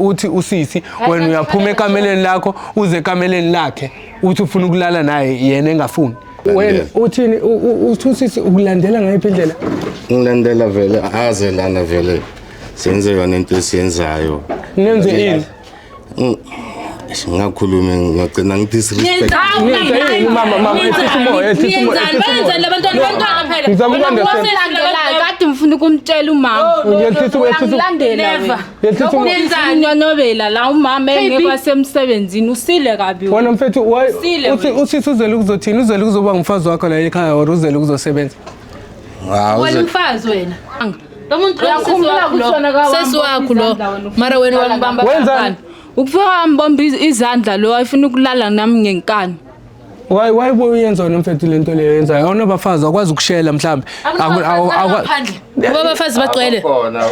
Uthi usisi wena uyaphuma ekameleni lakho uze ekameleni lakhe, uthi ufuna ukulala naye, yena engafuni. Wena uthini? Uthi usisi ukulandela ngayiphi indlela? Ngilandela vele aze lana, vele senze yona into esiyenzayo. Nenze ini? Ngakhulumi, ngagcina ngidisrespect. Nenze ini, mama? Mama, ehlisa umoya, ehlisa umoya, ehlisa umoya. Bayenzani labantwana? Bantwana phela. Ngizama uku-understand. Landelayo kade ngifuna ukumtshela umama. Yehlisa umoya, ehlisa umoya. Uyangilandela. Never. Yehlisa umoya. Nenzani? La umama engekho wasemsebenzini, usile kabi wena. Wena mfethu, Usile uthi wena. usisi uzele ukuzothini? Uzele ukuzoba ngumfazi wakho la ekhaya or uzele ukuzosebenza? Wena umfazi wena. Lo muntu lo Uyakhumbula ukuthi wena kawambopha sesi wakho lo. izandla wena ufuna Mara wena ukulala wambamba. Wenzani? Ukufika wambomba izandla lo, ayifuna ukulala nami ngenkani. Why uyenza wena mfethu lento leyo yenzayo? Awunabafazi, awukwazi ukushela mhlambe? Ngaphandle. Ngoba abafazi bagcwele.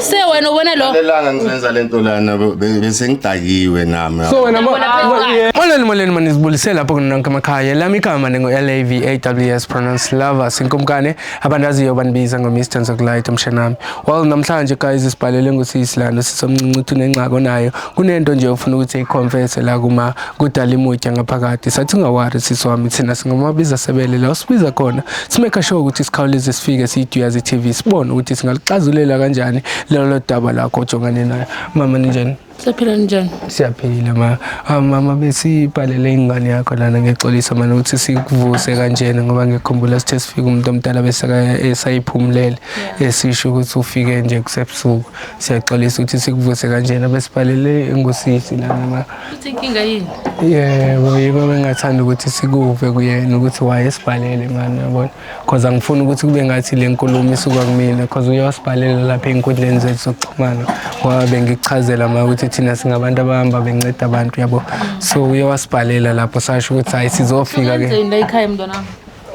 Se wena ubona lo. Lelanga ngizenza lento lana bese ngidakiwe nami. So wena molweni, molweni, manizibulisele lapho kunonke emakhaya. Lami igama ningu-Lavaws, pronounce Lovers inkumkane, abandaziyo banibiza ngo-Mr Nzokulight umshanami. Well, namhlanje guys, sibhalele ngusisi lana, usisi omncinci, uthi unengxaki onayo, kunento nje ofuna ukuthi ayiconfesse la kuma kudala imutya ngaphakathi. Sathi ungawari sisi wami, thina singamabiza sebele, la usibiza khona simake sure ukuthi sikhawuleze sifike siyiDuyazi TV, sibone ukuthi singaluxazulela kanjani lolo daba lakho ojongane nayo. Mama, ninjani? Siyaphila, njani? Siyaphila ma. Ah, mama, besibhalele ingane yakho lana. Ngiyexolisa mana ukuthi sikuvuse kanjena, ngoba ngiyakhumbula sithe sifika umuntu omdala bese esayiphumulele, esisho ukuthi ufike nje kusebusuku. Siyaxolisa ukuthi sikuvuse kanjena. Besibhalele ngusisi lana, ma. Uthi inkinga yini? Yebo, yiko bengathanda ukuthi sikuve kuyena ukuthi wayesibhalele mani, yabona, cause angifuni ukuthi kube ngathi le nkulumo isuka kumina, cause uyawasibhalela lapha ey'nkundleni zethu zokuxhumana, ngoba bengikuchazela ma ukuthi thina singabantu abahamba benceda abantu, yabo. So uyawasibhalela lapho, sasho ukuthi hayi, sizofika ke. Wenzeni la ekhaya, mntwana?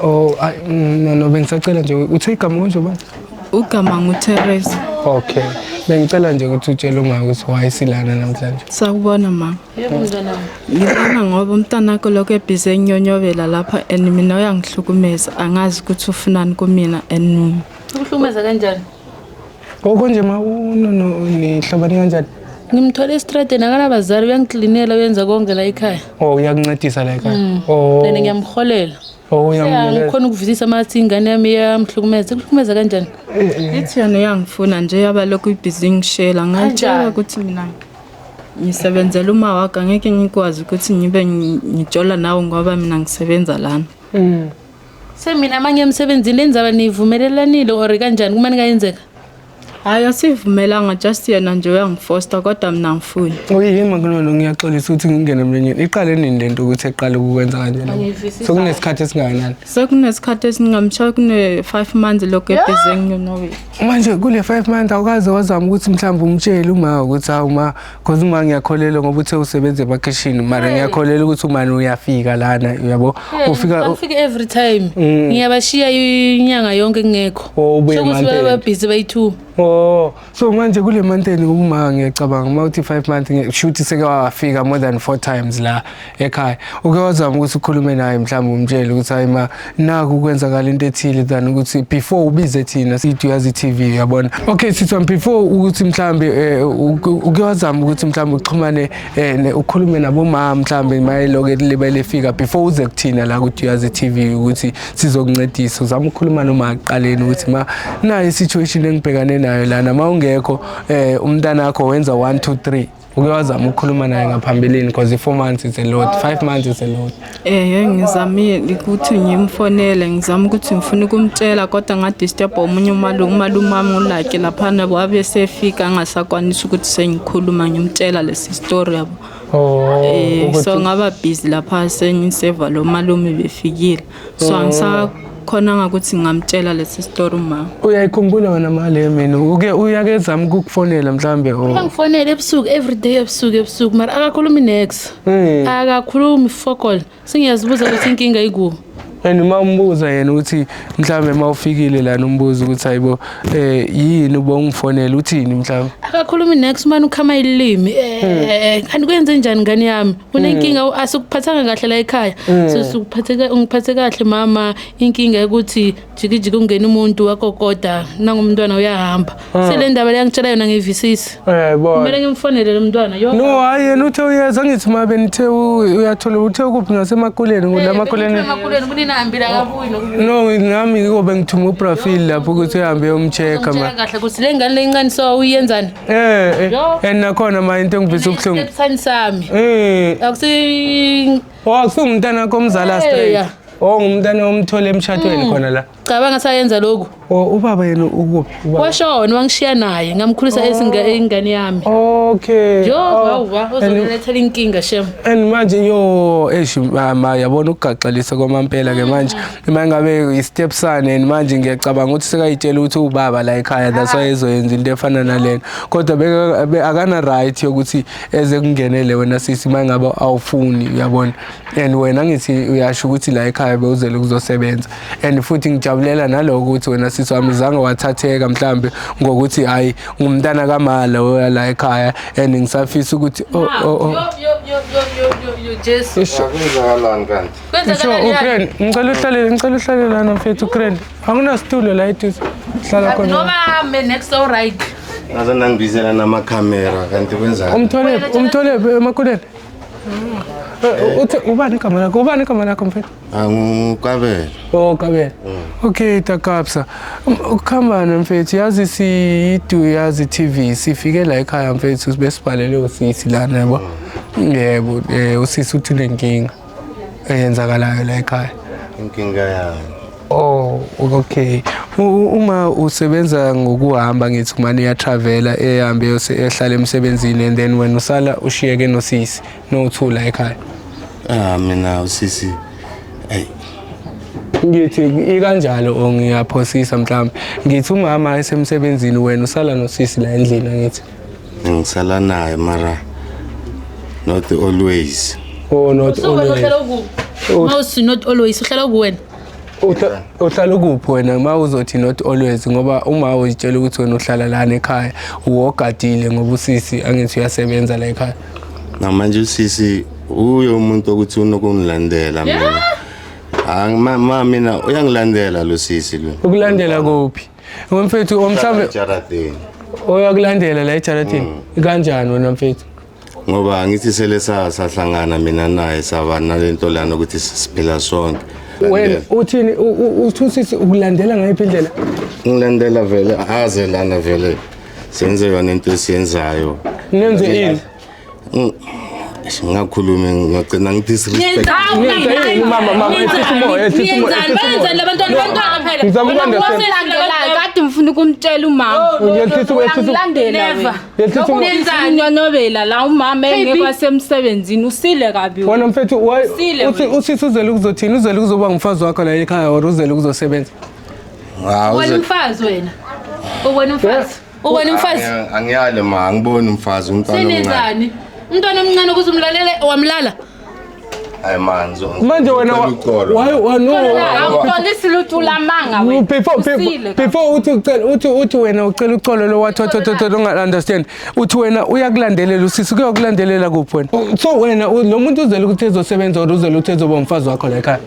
Oh, ay, no, bengisacela nje, uthe igama konje ubani? Ugama nguTheresa. Okay, bengicela nje ukuthi utshele uma ukuthi wayesilana namhlanje. Sakubona, mama. Yebo, mntwana. Ngibona ngoba umntanakho lokho ebhizi enyonyobela lapha and mina uyangihlukumeza, angazi ukuthi ufunani kumina and Ukuhlukumeza kanjani? Konje ma, unono nihlobane kanjani? Ngimthole estradeni, akanabazali, uyangiklinela, uyenza konke la ekhaya. Oh, uyakuncedisa la ekhaya? Oh. Then ngiyamholela. Oh, uyamholela. Angikhona ukuvisisa mathi ingane yami iyamhlukumeza. Ukuhlukumeza kanjani? Ithi yena uyangifuna nje, yaba lokhu ibhizi ngishela, ngayitshela Kanjani? ukuthi mina ngisebenzela uma wakho, angeke ngikwazi ukuthi ngibe ngijola nawe ngoba mina ngisebenza lana. Se mina manje emsebenzini lenzaba nivumelelanile or kanjani kumane kayenzeka? Hhayi, asivumelanga, just yena nje uyangifosta kodwa mina ngifuni. Uyini makunono, ngiyaxolisa ukuthi ngingene emlonyeni. Iqale nini lento ukuthi eqale ukukwenza kanjena? Angiyivisisi. Sekunesikhathi esingakanani? Sekunesikhathi esingamsha kune-5 months lokhu ebhizi enginyonobela. Manje kule 5 months awukaze wazama ukuthi mhlawumbe umtshele uma ukuthi hawu ma, cause uma ngiyakholelwa ngoba uthe usebenza emakhishini, mara ngiyakholelwa ukuthi umane uyafika lana, uyabo, ufika. Angifike every time. Ngiyabashiya inyanga yonke ngekho. Oh, ubuye Sokuthi month end. babhizi bayi-2. Oh, so manje kule month end uma ngiyacabanga uma uthi 5 months, shuthi seke wafika more than four times la ekhaya. Uke wazama ukuthi ukhulume naye, mhlawumbe umtshele ukuthi hayi ma, naku kwenzakala into ethile, than ukuthi before ubize thina sithi TV, uyabona? Okay, sisi, before ukuthi mhlawumbe uke wazama ukuthi mhlawumbe uxhumane ukhulume nabomama mhlawumbe mayeloke libele fika before uze kuthina la kuthi uyazi TV ukuthi sizokuncedisa, uzama ukukhuluma noma aqaleni ukuthi ma, nayo i-situation engibhekane nayo lana, ma ungekho umntana wakho wenza 1 2 3? Uke wazama ukukhuluma naye ngaphambilini? Because i-4 months is a lot, 5 months is a lot. Ngizamile ukuthi ngimfonele, ngizama ukuthi ngifuna ukumtshela kodwa ngadisturb omunye umalume wami ulakhe laphana, wabe sefika angasakwanisi ukuthi sengikhuluma ngimtshela lesi story, yabo. Oh. So ngaba busy lapha sengiseva lo malume befikile. So angisakhonanga ukuthi ngingamtshela lesi story uma. Uyayikhumbula wena mali mina, uke uyake zama ukukufonela mhlambe or? Bangifonela ebusuku, every day ebusuku, ebusuku, mara akakhulumi nex. Akakhulumi fokol. Sengiyazibuza ukuthi inkinga iku. And uma umbuza yena ukuthi mhlawumbe uma ufikile lana umbuza ukuthi hayibo yini ubongifonela uthini mhlawumbe? Akakhulumi next man, ukhama ilimi. Kanti kwenze njani ngane yami? Unenkinga, asikuphathanga kahle la ekhaya. So sikuphatheka, ungiphathe kahle mama. Inkinga ukuthi jikijiki ungena umuntu wakokoda nangumntwana uyahamba. Sele ndaba leyangitshela yona ngiyivisisi. Bona. Kumele ngimfonele lo mntwana. Yo. No, hayi, yena uthe uyeza, ngithi ma benithe uyathola uthe ukuphi, ngasemakuleni kulamakuleni. Emakuleni kunina hambile, akabuyi nokubuya. No, nami ngobe ngithuma uprofile lapho ukuthi uhambe uyomcheck-a ma. Ngitshela kahle ukuthi le ngane lencane so uyenzani? Yo. And nakhona ma into engivisa ubuhlungu. Stepson sami. Akusi Oh, akusungumntana wakho omzala straight. Yeah. Oh, ngumntana omthole emshadweni khona la. Cabanga sayenza lokhu. Oh, ubaba yena ukuphi? Ubaba. Washona, wangishiya naye, ngamkhulisa ingane yami. Okay. Yo, Oh, wawa, uzolethela inkinga shem. And manje yo, eish mama, yabona ukugaxelisa kwamampela ke manje. Uma ngabe i-stepson and manje ngiyacabanga ukuthi sekayitshela ukuthi ubaba la ekhaya, that's why ezoyenza into efana nalena. Kodwa akana right yokuthi eze kungenele wena sisi uma ngabe awufuni, uyabona. And wena ngithi uyasho ukuthi la ekhaya bewuzele kuzosebenza. And futhi ngijabulela naloko ukuthi wena sisi wami zange wathatheka mhlambe ngokuthi hayi ngumntana kamala oya la ekhaya, and ngisafisa ukuthi oh. Yo yo yo yo yo yo yo, Jesu. Isho. Kwenzakalani kanti? Sure, Kwenzakalani? Ukraine. Ngicela uhlale lana mfethu Ukraine. Akunasitulo la eduze. Hlala khona. Noma hambe next, all right. Ngaze nangibizela namakhamera, kanti kwenzakala. Umthole emakuleni. Uthi ubani igama lakho? Ubani igama lakho mfethu? Angukabela. Oh, Kabela. Okay, Takapsa. Ukuhambana mfethu, yazi siyidu yazi TV, sifike la ekhaya mfethu besibhalele usisi lana, yabo. Yebo, usisi uthi unenkinga eyenzakalayo la ekhaya. Inkinga yami. Oh, okay. Uma usebenza ngokuhamba, ngithi kumane uyatravela, ehambe ehlala emsebenzini, and then wena usala ushiyeke nosisi nothula ekhaya. Ah, mina usisi, hey. Ngithi ikanjalo o ngiyaphosisa mhlawumbe. Ngithi umama esemsebenzini, wena usala nosisi la endlini, angithi? Ngisala naye mara not always. Oh, not So wena always. uhlala ukuphi? Mawusi not always, uhlala kuphi wena? Uhlala ukuphi wena uma uzothi not always, ngoba uma uzitshela ukuthi wena uhlala lana ekhaya uwogadile ngoba usisi angithi uyasebenza la ekhaya. Namanje usisi uye umuntu ukuthi unokungilandela mina. Ma mina uyangilandela lo sisi lo. Ukulandela kuphi? Mfethu, mhlawumbe Ejaradini. Uyakulandela la ejaradini? Kanjani wena mfethu? Ngoba ngithi sele sahlangana mina naye, saba nalento lana ukuthi siphila sonke. Wena uthini, uthi usisi ukulandela ngayiphi indlela? Ngilandela vele aze lana vele senze yona into esiyenzayo. Nenze ini? Ngakhulumi, ngagcina ngidisrespect. Nenza ini mama, mama, ehlisa umoya, ehlisa umoya, Niyenzani? ehlisa umoya. Bayenzani labantwana, bantwana phela? Ngizama uku-understand. Ulandela, kade ngifuna ukumtshela umama. Ngiyehlisa umoya, ehlisa umoya. Uyangilandela Never. wena. Yehlisa umoya. Niyenzani? Unyonobela la umama engekho semsebenzini, usile kabi wena. Wena mfethu, Usile uthi wena. usisi uzele ukuzothini? Uzele ukuzoba ngumfazi wakho la ekhaya or uzele ukuzosebenza? Hawu, Wena umfazi wena. Ubona umfazi? Ubona umfazi? Angiyale ma, angiboni umfazi, umntwana omncane. Senenzani? Umntwana omncane ukuze umlalele wamlala. Hayi ma, Manje wena ngicela uxolo. why no? Awuxolisi lutho, ulamanga wena. Before Usile kabi. before uthi ucela, uthi wena ucela uxolo lo wathi unga understand. Uthi wena uyakulandelela usisi, kuyakulandelela kuphi wena? So wena lo muntu uzele ukuthi ezosebenza or uzele ukuthi ezoba umfazi wakho la ekhaya?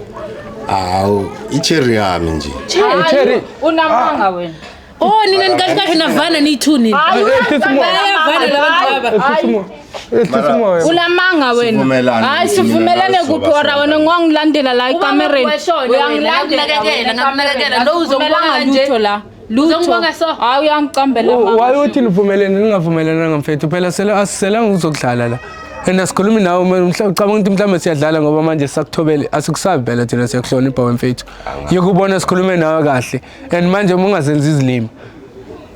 Hawu, icherry yami nje. Cherry. Unamanga wena. Oh, nina nikahle kahle navana niyi-two nina. Hayi, Ehlisa umoya. Bayavana labantu aba. Ehlisa umoya. Ehlisa umoya. Ulamanga wena. Sivumelane. Hayi, sivumelane Mina kuphi ora wena ngongilandela la ekamereni. washona wena, Uyangilandela ngakunakekela, wena ngakunakekela. ekamereni. Lo uzongibonga Asivumelanga nje. lutho la. Lutho. Uzongibonga so? Hayi, uyangicambela amanga. Why uthi nivumelene ningavumelananga mfethu? Phela sele asiselanga ukuzokudlala la. And asikhulumi nawe ucabanga ukuthi mhlawumbe siyadlala ngoba manje sakuthobele, asikusabi phela thina, siyakuhlonipha wena mfethu. Yokubona sikhulume nawe kahle. And manje uma ungazenzi izilimi.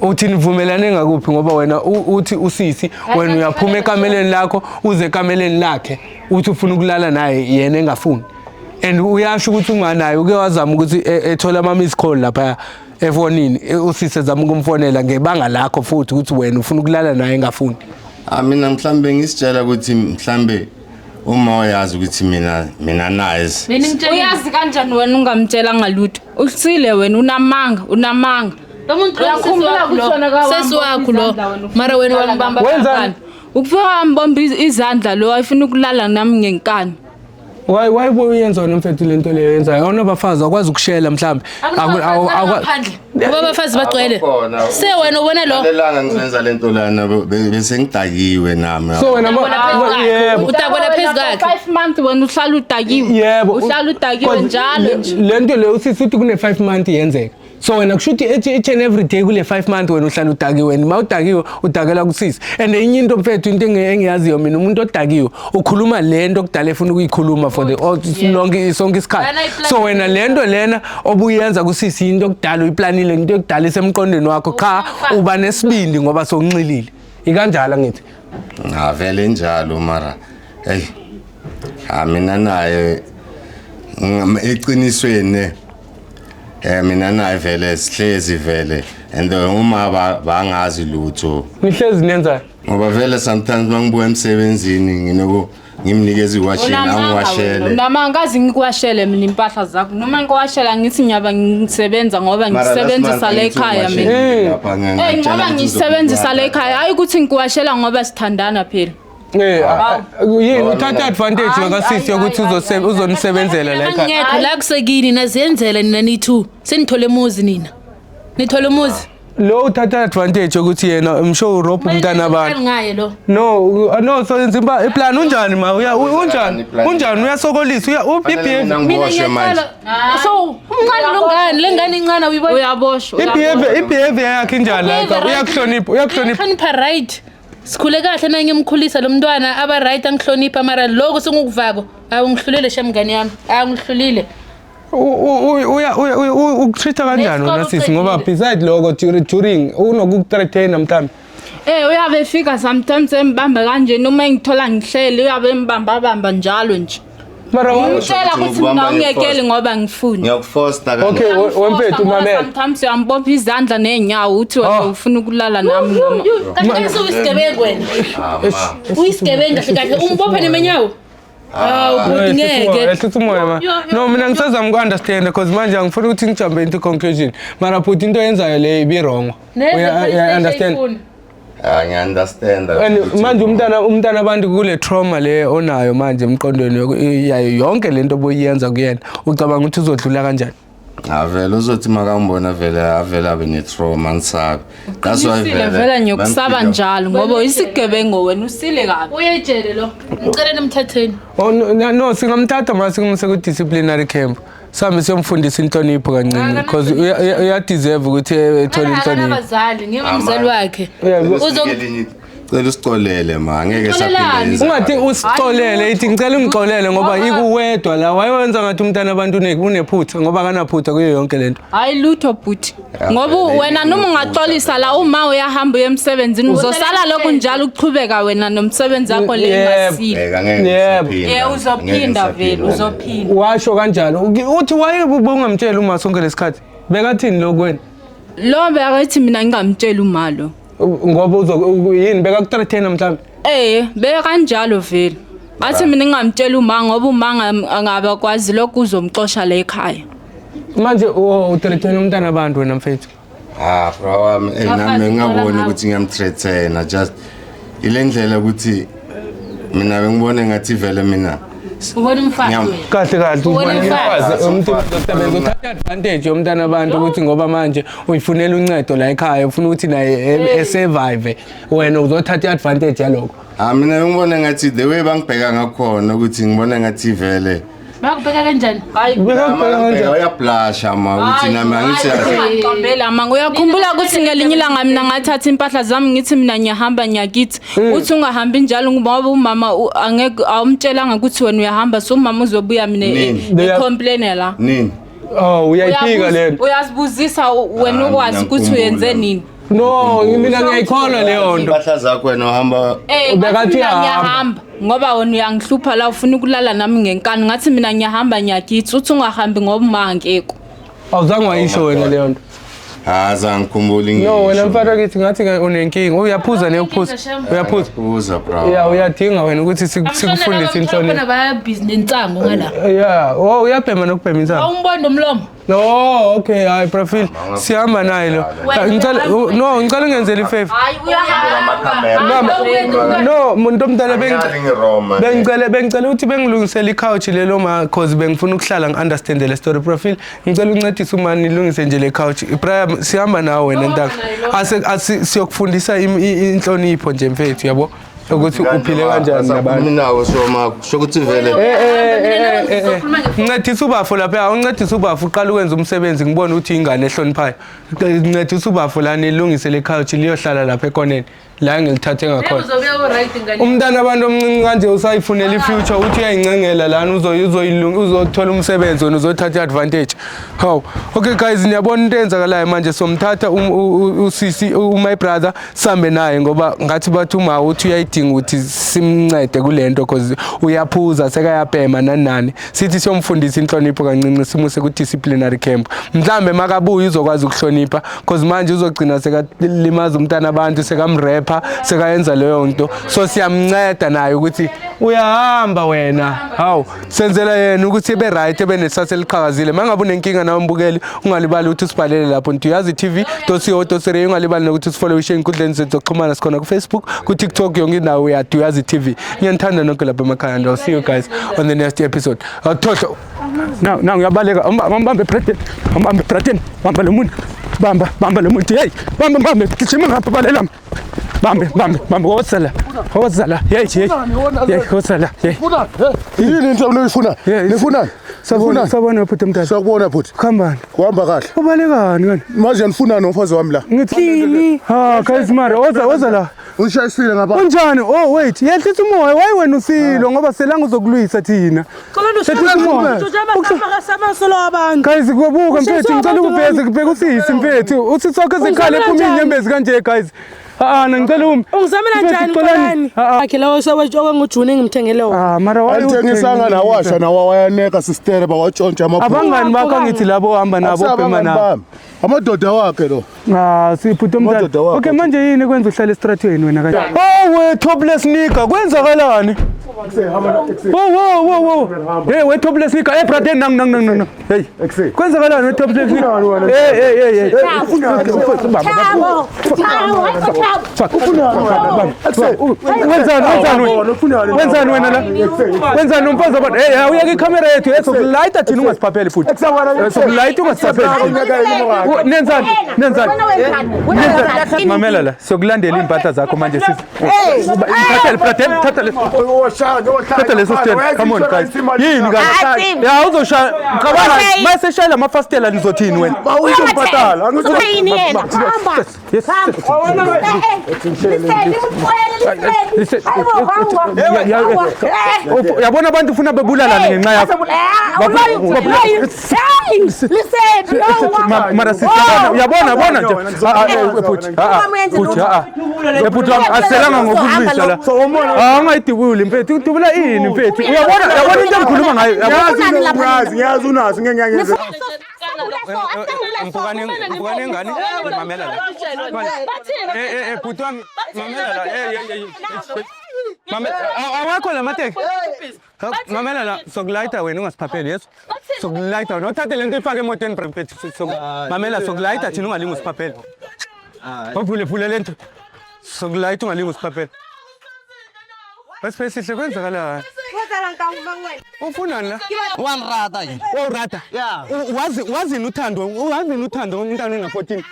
Uthi nivumelane ngakuphi ngoba wena uthi usisi wena uyaphuma ekameleni lakho uze ekameleni lakhe, uthi ufuna ukulala naye yena engafuni. And uyasho ukuthi unganaye uke wazama ukuthi ethole ama miss call lapha efonini, usisi ezama ukumfonela ngebanga lakho futhi ukuthi wena ufuna ukulala naye engafuni. Ah, mina mhlambe ngisitshela ukuthi mhlambe Uma uyazi ukuthi mina naye Beningitshela Uyazi kanjani wena ungamtshela ngalutho? Usile wena, unamanga, unamanga. Lo muntu lo Uyakhumbula sesi wakho ukuthi wena lo. kawambopha Sesi wakho lo. izandla wena ufuna Mara wena ukulala wangibamba Wenzani? ngempani. Ukufika wambomba izandla lo ayifuna ukulala nami ngenkani. Why uyenza wena mfethu lento leyo yenzayo? Awunabafazi, awukwazi ukushela mhlawumbe. Ngaphandle. Ngoba abafazi bagcwele. Abakhona. Se wena ubona lo. Lelanga ngizenza lento lana bese ngidakiwe nami. So wena Udakwela phezu kwakhe. yebo. Udakwela phezu kwakhe. 5 months wena uhlala udakiwe. Yebo. Uhlala udakiwe Cause njalo nje. Le nto leyo usithi uthi kune 5 month yenzeka. So wena kusho ukuthi each and every day kule 5 month wena uhlala udakiwe, and mawudakiwe udakela kusisi. And enye into mfethu, into engiyaziyo mina, umuntu odakiwe ukhuluma le nto kudala efuna ukuyikhuluma for the all lonke sonke isikhathi. Lana iplan- So wena le nto lena obuyenza kusisi into okudala uyiplanile, into ekudala isemqondweni wakho, cha uba nesibindi ngoba sowunxilile. Ikanjalo ngithi. Ah, vele njalo mara. Hey. Ah, mina naye eqinisweni mina naye vele sihlezi vele and uma bangazi lutho. Nihlezi nenza Ngoba vele sometimes mangibuya emsebenzini nginoko ngimnikeza iwashini angiwashele. Unamanga, kazi ngikuwashele mina impahla zakho. Noma ngikuwashela ngithi ngiyabe ngisebenza ngoba ngisebenzisa la ekhaya mina. Eh ngoba ngisebenzisa la ekhaya, hayi ukuthi ngikuwashela ngoba sithandana phela. Yini uthatha advantage Hayi, wakasisi hayi, yokuthi hayi, hayi, uzonisebenzela la ekhaya. Ngekho la kusekini naziyenzela nina ni-two. Senithole umuzi nina. Nithole umuzi. Lo uthatha advantage yokuthi yena msho urobha umntana abantu. Ngaye lo. No, so yenza iplan unjani ma uya unjani unjani uyasokolisa uya Fanele mina ubehavior Mina ngiboshwe manje. ngiyaqala. So umncane lo ngane, le ngane incane uyibona. Uyaboshwa. Ibehavior yakhe injani la ekhaya? Uyakuhlonipha, uyakuhlonipha. Uyakuhlonipha, right. Sikhule kahle na ngimkhulisa lo mntwana aba right, angihlonipha, mara lokho sengukuvako. Awungihlulile shem ngane yami. Awungihlulile. Uya ukutreat-a kanjani wena sisi, ngoba Nesikole beside lokho during unokukuthreaten mhlawumbe? Uyabe efika sometimes embamba kanje noma engithola ngihleli uyabe embamba bamba njalo nje. Mara Ngimtshela Ukuthi ukuthi mina ngikubamba ungiyekeli ngoba ngifuni. Ngiyakufosta Okay, wemfethu mamela. Sometimes uyambopha izandla nezinyawo uthi wena Oh. ufuna ukulala nami noma. Kahle kahle uyisigebengu wena. Uyisigebengu kahle kahle umbopha nemenyawo. Hawu bhuti ngeke. Ehlisa umoya ma. Yo, yo, No, mina ngisazama uku-understand because manje angifuni ukuthi ngijumpe into conclusion. Mara bhuti, into oyenzayo le ibi-wrong. Neze police station Understand? ifuna. Ah, ngiya-understand. And manje umntana abantu kule trauma le onayo manje emqondweni yayo yonke lento obuyenza kuyena, ucabanga ukuthi uzodlula kanjani? Ah, vele uzothi makangibona vele avele abe ne-trauma, ngisabe. That's why Usile vele ngiyokusaba mangifika- njalo ngoba uyisigebengu wena, usile kabi. Uyejele lo. Ngicela nimthatheni. Oh no, singamthatha ma singumse ku-disciplinary camp, sihambe siyomfundisa inhlonipho kancane because uyadeserve ukuthi ethole inhlonipho. Akanabazali, ngimzali wakhe. Cela usicolele ma, angeke Uxolelani? saphinde. Ungathi usixolele, ithi ngicela ungixolele ngoba ikuwedwa la wayewenza ngathi umntana abantu unephutha ngoba akanaphutha kuyo yonke lento. Hayi lutho bhuti. Ya, Ngoba vele wena noma ungaxolisa la uma uyahamba uye emsebenzini uzosala lokhu njalo uchubeka wena nomsebenzi wakho le Yebo. engasile. Bheka, angeke Yebo. ngisaphinda. Uzophinda Angeke vele, ngisaphinda. uzophinda. Washo kanjalo uthi waye ubungamtsheli uma sonke lesikhathi bekathini lokhu wena? Lo bekathi mina ngingamtsheli uma lo. Ngoba uzo yini, bekakuthreaten mhlawumbe? Bekanjalo vele. Athi mina ngingamtsheli uma ngoba uma angabakwazi lokhu uzomxosha la ekhaya. Manje uthreaten umntana abantu wena mfethu. Ah, bro wami, nami Afazi ngingaboni ukuthola ukuthi ngiyamthreaten, just ile ndlela ukuthi mina bengibone ngathi vele mina Ubona umfazi Ngiyam- wena. Kahle kahle Ubona umfazi umfazi. umuntu osebenza uthatha advantage yomntana abantu ukuthi ngoba manje uyifunela uncedo la ekhaya, ufuna ukuthi naye esurvive, wena uzothatha i-advantage yalokho. Ah, mina bengibone ngathi the way bangibheka ngakhona ukuthi ngibone ngathi vele Bakubheka kanjani? Hayi Bekakubheka kanjani? Uyablusha ma ukuthi nami angithi Ungangibambeli amanga. Uyakhumbula ukuthi ngelinye ilanga mina ngathatha impahla zami ngithi mina ngiyahamba ngiyakithi. Uthi ungahambi njalo ngoba umama angeke awumtshelanga ukuthi wena uyahamba, so umama uzobuya mina Nini? ecomplain la. Nini? Oh, uyayiphika lento. Uyazibuzisa wena Ah, ukwazi mina ukuthi uyenze ngikhumbula. nini. No, mina ngiyayikholwa leyo nto. Impahla zakho wena uhamba. Ngathi Ubekathi mina uyahamba. ngiyahamba ngoba wena uyangihlupha la ufuna ukulala nami ngenkani, ngathi mina ngiyahamba ngiyakithi, uthi ungahambi ngoba uma angekho. Awuzange wayisho wena leyo nto. Ah, zangikhumbuli ngisho. No, wena mfana kithi ngathi ke unenkinga. Uyaphuza neyokuphuza. Uyaphuza. Phuza bro. Yeah, uyadinga wena ukuthi sikufundise inhlonipho. Khona bayabhizi nensango ngala. Yeah, oh uyabhema nokubhema insango. Awumbona umlomo. No, okay, hayi Profil. Sihamba naye lo. Ngicela no, ngicela ungenzele ifavor. Hayi uyahamba. Bamba. No, muntu omdala Angiyazi ngiroma. bengicela ukuthi bengilungisele i-couch lelo ma cause bengifuna ukuhlala ngi-understand le story profile. Ngicela uncedise uma nilungise nje le couch. Brian sihamba nawe wena ntanga. Ase asi siyokufundisa inhlonipho nje mfethu yabo ukuthi uphile kanjani nabantu. Nawo so ma kusho ukuthi vele Ncedisa ubafo lapha, awuncedisa ubafo uqala ukwenza umsebenzi ngibone ukuthi ingane ehloniphayo. Ncedisa ubafo la nilungise le couch liyohlala lapha ekoneni la ngilithathe ngakhona. Uzobuya u-right ngane. Umntana abantu omncinci kanje usayifunela i-future uthi uyayincengela lana uzothola umsebenzi wena uzothatha i-advantage. Hawu. Okay guys, niyabona into eyenzakalayo manje somthatha usisi my brother sambe naye ngoba ngathi bathi uma uthi uyayidinga ukuthi simncede kulento cause uyaphuza sekayabhema nani nani. Sithi siyomfundisa inhlonipho kancinci simuse ku disciplinary camp. Mhlambe makabuya uzokwazi ukuhlonipha cause manje uzogcina sekalimaza umntana abantu sekamrapper sekayenza leyo nto. So siyamnceda naye ukuthi uyahamba wena. Hawu, senzela yena ukuthi ebe right ebe nesasa eliqhakazile. Mangabe unenkinga nawe mbukeli ungalibali ukuthi usibhalele lapho Ntuyazi TV .co.za ungalibali nokuthi usifollowishe ey'nkundleni zethu zokuxhumana sikhona ku Facebook, ku TikTok yonke indawo ya Ntuyazi TV. Ngiyanithanda nonke lapha emakhaya and I'll see you guys on the next episode. Thohlo. Now now ngiyabaleka. Umbambe Braden. Umbambe Braden. Bamba lo muntu. Bamba bamba lo muntu. Hey, bamba bamba gijima ngapha balela. Bambe bambe bambe wozala. Wozala. Hey hey. Hey wozala. Hey. Yini into oniyifunayo? Yeah, Nifunani? Sabona Nifunani? sabona bhuti mntana. Sakubona bhuti. Khambani. Kuhamba kahle. Ubalekani kani? Manje nifunani nomfazi wami la? Ngithini? Ha, guys mara woza woza la. Unishayisile ngapha. Unjani? Oh wait, yehlisa umoya. Why wena usilo ngoba selanga uzokulwisa thina. Yehlisa umoya. Guys kubuka mfethu ngicela ukubheza kubheka usisi mfethu. Uthi sonke zikhale ephuma inyembezi kanje guys. Ah ngicela umi. Ungizamela njani Xolani? Akhe lawo sewetshoke ngoJune engimthengele wona. Ah mara why Alithengisanga nawasha nawa wayaneka sister bawatshontsha amabhuku. Abangani bakho angithi labo ohamba nabo obhema Abangani nabo. bami. Amadoda wakhe lo. Ah siphuta umntana. Amadoda wakho. Okay manje yini kwenza uhlale estratweni wena kanje? Oh we topless nigga kwenzakalani? Wo wo wo wo. Hey we topless nigga. Hey brother nang nang nang nang. Hey. Kwenzakalani we topless nigga? Hey hey hey hey. Thabo, Thabo, Fuck. Wenzani wenzani wena? Wenzani wena la? Wenzani umfazi abantu? Hey awuyeke ikhamera yethu esokulayita thina ungasiphapheli futhi. Sokulayita ungasiphapheli. Nenzani? Nenzani? Nenzani? Mamela la, sokulandela impahla zakho manje sisi. Thatha le brother, thatha le. Thatha leso stand. Come on guys. Yini guys? Ya uzoshaya. Cabanga mase shaya amafastela nizothini wena? Bawuzombhatala. Uthini yena? Hamba. Yes. Uyabona abantu ufuna bebulalane ngenxa yakho. Mara sisi uyabona bona nje. Bhuti, bhuti, bhuti wami aselanga ngokulwisa la. Ah ungayidubuli mfethu, udubula ini mfethu. Uyabona uyabona into engikhuluma ngayo. Ngiyazi ngiyazi unazi ngeke ngiyazi. Mpukane ngane mamela la. Eh eh bhuti wami mamela la. Eh eh Mamela awakho la mateki. Mamela la sokulayita wena ungasiphapheli yeso. Sokulayita wena uthathe lento ifake emotweni mfethu. Mamela sokulayita thina ungalingi usiphapheli. Ovule vule lento. Sokulayita ungalingi usiphapheli. Wesipesihle kwenzakalani? Ufunani la? Wanrata yini? Urata. Yeah. Wazi wazini uthando, wazini uthando umntana ona-14.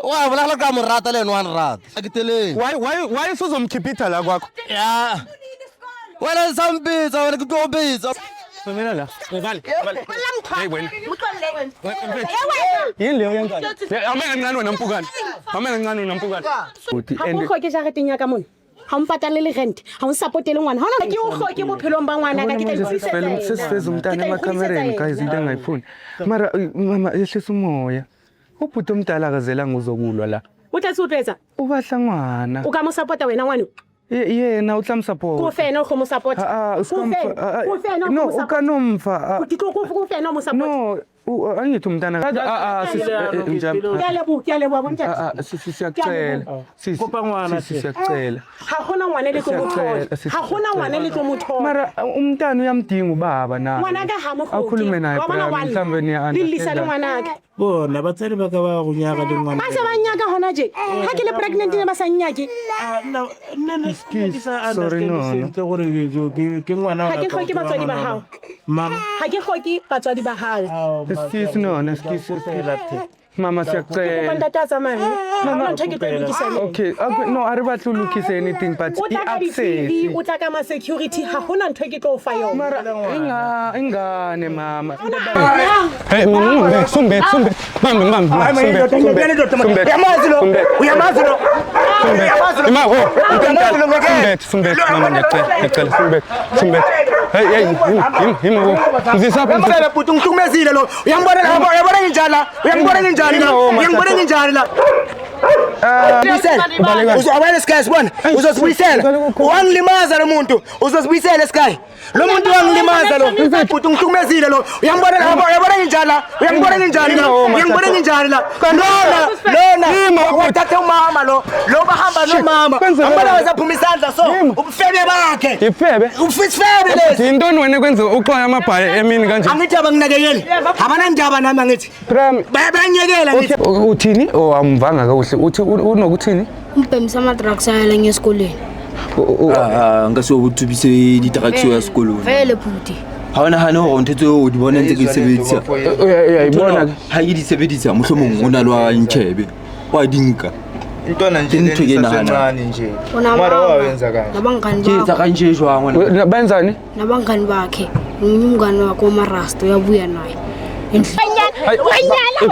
Wa bolela ka morata le ene wanrata. Akiteleng. Why usuzomkhipitha la kwakho? Ya. Wena sampitsa wena ke tlo bitsa. Mamela la. Vale. Vale. Hey wena. Yini leyo yenzayo? Ame kancane wena mpukane. Ame kancane wena mpukane. Ha o hloke jareteng ya ka mona. Ha o mpatalele rent, ha o nsapotele ngwana. Ha ona ke o hloke bophelong ba ngwana ka ke tla ikgodisetsa yena. Sesifeza umntana Ke tla ikgodisetsa emakhamereni yena. guys into engayifuni. Mara mama yehlisa umoya. Ubhuti omdala akazelanga uzokulwa la. O tla se o tlo etsa? Ubahla ngwana. O ka mo support-a wena ngwana? Yena utlamsupport. Ko fena o mo support. Ah, Ko fena, ko fena o no, mo support. ukanomfa. Ke tlo ko fena o mo support. No, Angithi umntana ah ah sisi njalo. Ke a leboha, ke a leboha bontate. Ah ah sisi siyacela. Sisi Kopa ngwana sisi siyacela. Ha hona ngwana le tlo mo thola. Siyacela, sisi, Ha hona ngwana le tlo mo thola. Mara umntana uyamdinga ubaba naye. Ngwanaka ha mo hloke. Akhulume naye Wa bona Brian, wa lla. mhlawumbe niya Le llisa le understand. ngwanaka. Bona batsadi ba ka ba go nyaka le ngwana. Ba se ba nnyaka hona tje. Ha ke le pregnant ne ba sa nnyake. Ah, nna nna ne ke sa Sorry, understand no, no. sentle gore ke ngwana Ha wa ke ka, hloke wa batswadi ba ngwana hao. wa- Mama. Ha ke hloke batswadi ba hao. Ao, ma- Excuse no, excuse. Mama Kopa siyacela. ntate a tsamaye. Ha hona ntho e ke tlo e lokisa le. Okay, okay, no, a re batle ho lokisa anything but O tla ka di-TV, i-access. o tla ka ma-security, ha hona ntho e ke tlo o fa yona. Mara ingane mama. Hey, mama, sumbe, sumbe. Bambe, bambe, sumbe, sumbe. Sumbe. Uyamazi lo? Sumbe. Uyamazi lo? Uyamazi lo? Ima, oh, Uyamazi lo ngeke? Sumbe, sumbe, mama ngiyacela, ngiyacela, sumbe, sumbe. Hey, hey, him, him, him. Ngizisaphi? Uyambona bhuti ungihlukumezile lo. Uyangibona la, uyabona nginjani la? Uyangibona nginjani la? Uyangibona nginjani la? Buyisela. Uzobona Sky sibona. Uzosibuyisela. Wangilimaza lo muntu. Uzosibuyisela Sky. Lo muntu wangilimaza lo. Bhuti ungihlukumezile lo. Uyangibona la, uyabona nginjani la? Uyangibona nginjani la? Uyangibona nginjani la? Lona, lona wathatha umama lo. Lo bahamba nomama. Ambona wazaphuma isandla so. Ubufebe bakhe. Ifebe. Ufisifebe lesi. Yintoni wena ekwenza uxwaye amabhayi emini kanje? Angithi abanginakekeli. Abanandaba nami angithi. Prem, Bayanyekela ngithi. okay, uthini? Oh, amvanga kakuhle. Uthi unokuthini? Umbhemisa ama-drugs ayala ngesikolweni. Ah, nka se o tsubise di-drugs ya sekolong. Vele bhuti. Ha o nahane hore ntho tseo o di bona ntse ke di sebedisa. Uyayibona ke. Ha ke di sebedisa mohlomong o na le wa ntjhebe. Wa di nka. Intwana nje Ke ntho ke e nahanang. esasencane nje. Unamanga. Mara wawenza kanje. Nabangani Ke etsa bakhe. kanje jwang wena? Benzani? Nabangani bakhe. Nomunye umngani wakhe omarasta uyabuya naye. Endlini.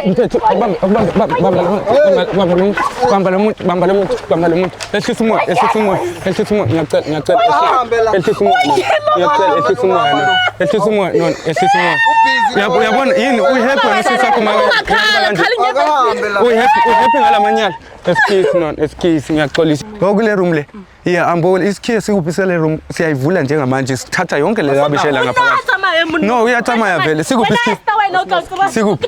Mthetho, bamba, bamba, bamba, bamba, bamba lo muntu, bamba lo muntu, bamba lo muntu. Ehlisa umoya, ehlisa umoya, ehlisa umoya. Ngiyacela, ngiyacela. Ehlisa umoya. Ngiyacela, ehlisa umoya. no. Ehlisa umoya, no, ehlisa umoya. Uyabona yini uyihappy wena sisi wakho maka. Uyihappy, uyihappy ngalamanyala. Excuse no, excuse ngiyaxolisa. Ngokule room le. Yeah, ambona isikhiye sikuphi sale room siyayivula njengamanje sithatha yonke le rubbish ela ngaphakathi. No, uyathamaya vele. Sikuphi isikhiye? Sikuphi?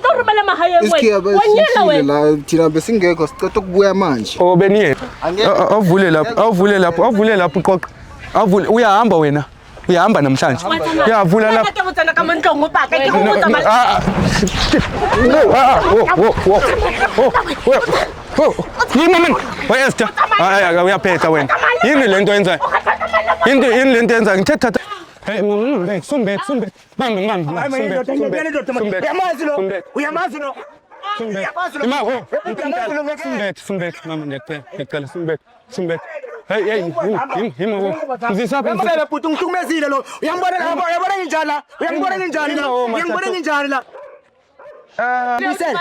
Isikhiya besisile la thina besingekho sicela ukubuya manje. Oh beniye. Awuvule lapho, awuvule lapho, awuvule lapho qoqa. Awuvule uyahamba wena. Uyahamba namhlanje. Uyavula lapho. Ke botsana ka mo ntlong o paka, ke go No, botsa no, ma- ah, ah. No, ah, ah, wo, wo, wo. Wo, wo, wo. Yini mina? We Esther. Hayi, hayi, uyaphetha wena. Yini lento oyenzayo? Yini yini lento oyenzayo? Ngithe thatha. Hey, mama, sumbe, sumbe. Bambe, bambe, sumbe, sumbe. Sumbe. Uyamazi lo? Sumbe. Uyamazi lo? Sumbe. Uyamazi lo? Ima, wo. Uyamazi lo ngeke? Sumbe, sumbe, mama, ngiyacela, ngiyacela, sumbe, sumbe. Hey, hey, him, him, him, wo. Ngizisaphi? Uyambona bhuti ungihlukumezile lo. Uyangibona la, uyabona nginjani la? Uyangibona nginjani la? Uyangibona nginjani la? Buyisela.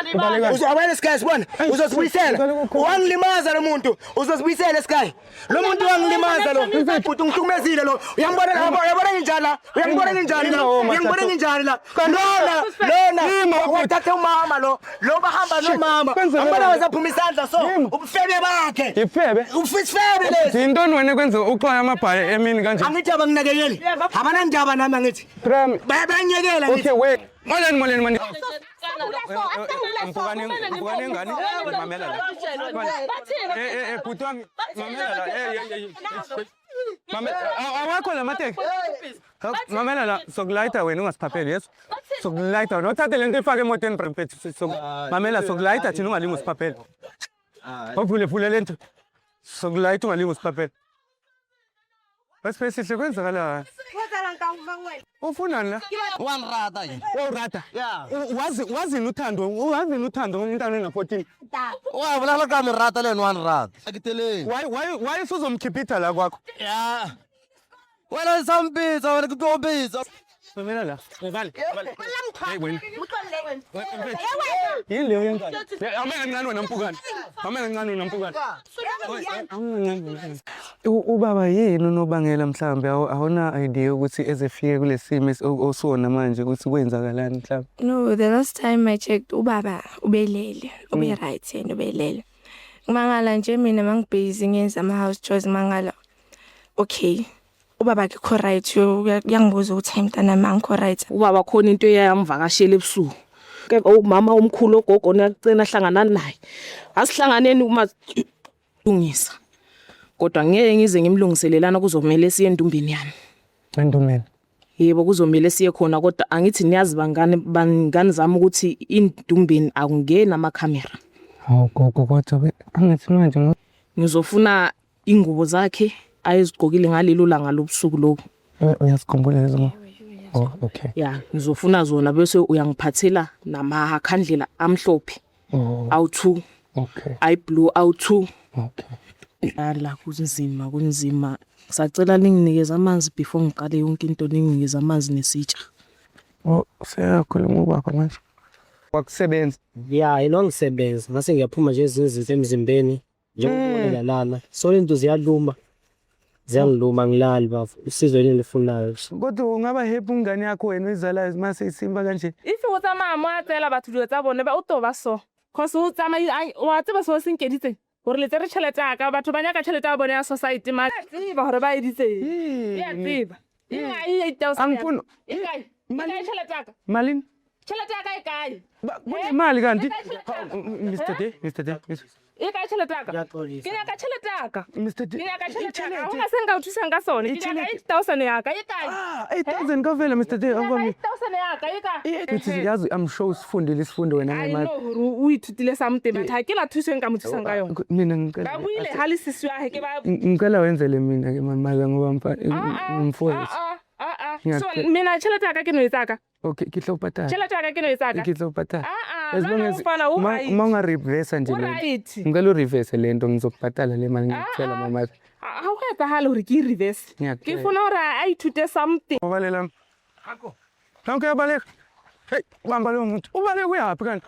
Uzobona Sky sibona. Uzosibuyisela. Wangilimaza lo muntu. Uzosibuyisela Sky. Lo muntu wangilimaza lo. Bhuti ungihlukumezile lo. Uyangibona la, uyabona nginjani la? Uyangibona nginjani la? Uyangibona nginjani la? Lona, lona wathatha umama lo. Lo bahamba nomama. Ambona wazaphuma isandla so. Ubufebe bakhe. Ifebe. Ufisifebe lesi. Yintoni wena ekwenza uxwaye amabhayi emini kanje? Angithi abanginakekeli. Abanandaba nami angithi. Prem. Bayanyekela ngithi. Okay, wait. Molweni, molweni, molweni. Mpukane, mpukane ngane. Mamela la. Eh, eh, eh, bhuti wami. Mamela la. Eh, eh, eh. Mamela, awakho la mateki. Mamela la, sokulayita wena ungasiphapheli, yes? Sokulayita wena. Uthathe lento ifake emotweni mfethu. Mamela sokulayita thina ungalingi usiphaphele. Awuvule vule lento. Sokulayita ungalingi usiphaphele. Wesiphesihle kwenzakalani? Ufunani la? Wanirata yini? Wawurata? Wazi wazini uthando, wazini uthando intwana ena-14. Wa bolela ka merata le ene wanirata. Akiteleng. Why why usuzomkhipitha la kwakho? Ya. Wena o sa mpitsa, wena ke tlo o bitsa. Mamela la. Vale. Vale. Hey wena. Yini leyo yenzayo? Ame kancane wena mpukane. Ame kancane wena mpukane. Ubaba yini unobangela mhlambe awuna idea ukuthi ezefike kulesimo osona manje ukuthi kwenzakalani mhlambe? No, the last time I checked ubaba ubelele, ube right yena ubelele. Ngimangala nje mina mangibhizi ngenza ama house chores mangala. Okay. Ubaba akekho right, uyangibuza ukuthi hayi mntanami angikho right. Ubaba khona into eyamvakashela ebusuku. Ke umama omkhulu ogogo nacena hlangana naye. Asihlanganeni uma lungisa. Kodwa ngeke ngize ngimlungiselelana, kuzomela siye endumbeni yami. Endumbeni? Yebo, kuzomela siye khona, kodwa angithi niyazi bangane, bangani zami, ukuthi indumbeni akungeni amakhamera. Hawu gogo, kodwa angithi manje Ngizofuna ingubo zakhe ayezigqokile ngalelo langa lobusuku lobu. Uyazikhumbula lezo ngo? Oh, okay. Ya, ngizofuna zona bese uyangiphathela namakhandlela amhlophe awu-2, ayi-blue awu-2. La kunzima, kunzima. Ngisacela ninginikeze amanzi before ngiqale yonke into, ninginikeze amanzi nesitsha. Oh, seyakhuluma ubaba manje. Wakusebenza? Ya, yena wangisebenza. Ngase ngiyaphuma nje ezinye izinto emzimbeni njengokubonela lana. So lento ziyaluma. Ziyangiluma, ngilali bafo. Usizo yini elifunayo? Kodwa ungaba happy umngane yakho wena oyizalayo mase isimba kanje? If o tsamaya mo a tseela batho dilo tsa bone ba o to ba so, cause o tsamaya wa tseba seo se nkeditseng gore le tsere tšhelete ya ka. Batho ba nyaka tšhelete ya bone ya society ma tseba gore ba editseng e a tseba e kae 8,000? Angifuni. E kae? E kae tšhelete ya ka? Malini? Tšhelete ya ka e kae? Kunemali kanti? Mr D, Mr D. E kae tšhelete ya ka? Ke nyaka tšhelete ya ka. Mr D. Ke nyaka tšhelete ya ka. Ga gona se nka o thusang ka sone. Ke nyaka 8,000 ya ka, e kae? Ah, 8000 kavela, Mr D. Awubami. 8,000 ya ka e kae? Uthi yazi, I'm sure usifundile isifundo wena I ngemali. know gore o ithutile something, but ha ke la thuso e nka mo thusang ka yona. Mina ngicela Ba buile ha le sisi wa he ke ba ngicela wenzele mina ke mama ngoba mfowethu. Ah ah. So Ngiyacela. mina tšhelete ya ka ke no e tsaka. Okay, ke tlo patala. Tšhelete ya ka ke no e tsaka. Ke tlo patala. Ah ah. As long as Mfana u right. ma unga-reverse nje O lento. right. Ngicela u-reverse lento, ngizokubhatala le mali, ngiyakutshela mama. Ha go etsagale gore ke e reverse. Ke Ngiyakutshela. funa gore a ithute something. Ubalela. Nanku uyabaleka. Hey, bamba lowo muntu. Ubaleka uyaphi kanti?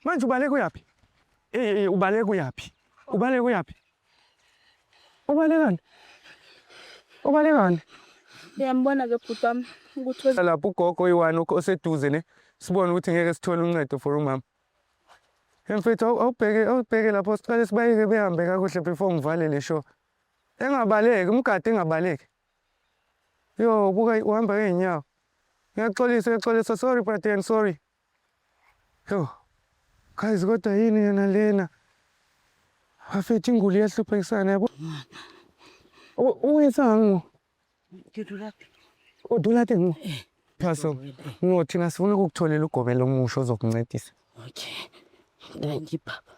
Manje ubaleka uyaphi? Eh, eh, ubaleka uyaphi? Ubaleka uyaphi? Ubalekani? Ubalekani? Uyambona ke bhuti wami ukuthi Lapho ugogo oyi-one oseduze ne. Sibone ukuthi ngeke sithole uncedo for umama. Mfethu, awubheke lapho, siqale sibayeke behambe kakuhle before ngivale le show. Engabaleki, umgade engabaleki. Yo, buka uhamba ngeenyawo. Ngiyaxolisa, ngiyaxolisa. Sorry brother, sorry. Yo. Guys, kodwa yini yena lena? Bafethu, inguli iyahluphekisana yabo. Uyenzani? Ke dula O dula teng mo? Phaso. No, thina sifuna ukukutholela ugobela omusha ozokuncedisa. Okay. Thank you, baba.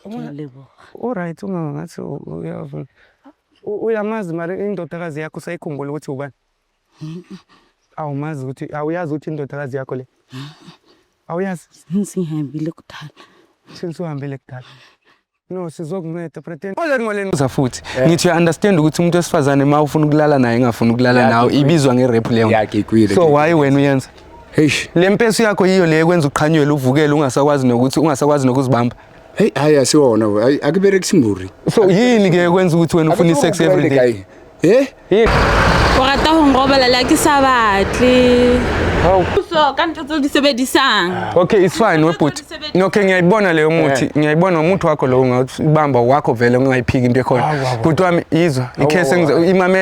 Ngiyaleboha. Alright, uma ngathi uyavuma. Uyamazi mara indodakazi yakho, usayikhumbula ukuthi ubani? Awumazi ukuthi awuyazi ukuthi indodakazi yakho le? Awuyazi? Since ngihambile kudala. Since uhambile kudala. No, sizokunceda pretend. Ole ngoleni uza futhi. Ngithi uya understand ukuthi umuntu wesifazane ma ufuna ukulala naye engafuni ukulala nawe ibizwa nge-rape leyo. Ngikwile. So why wena uyenza? Eish. Le mpesu yakho yiyo le ekwenza uqhanyelwe, uvukele, ungasakwazi nokuthi ungasakwazi nokuzibamba. Hey, hayi asiwona, hayi akuberekisi mburi. So yini ke ekwenza ukuthi wena ufuna i-sex every day? Eh? O rata ho nrobala le ha ke sa batle. Hawu. So ka ntho tseo di sebedisang. Okay, it's fine webhuti. Okay, ngiyayibona leyo muthi. Ngiyayibona umuthi wakho lo, ungawubamba wakho vele, ungayiphiki into ekhona. Bhuti wami, izwa, ikhese imamele.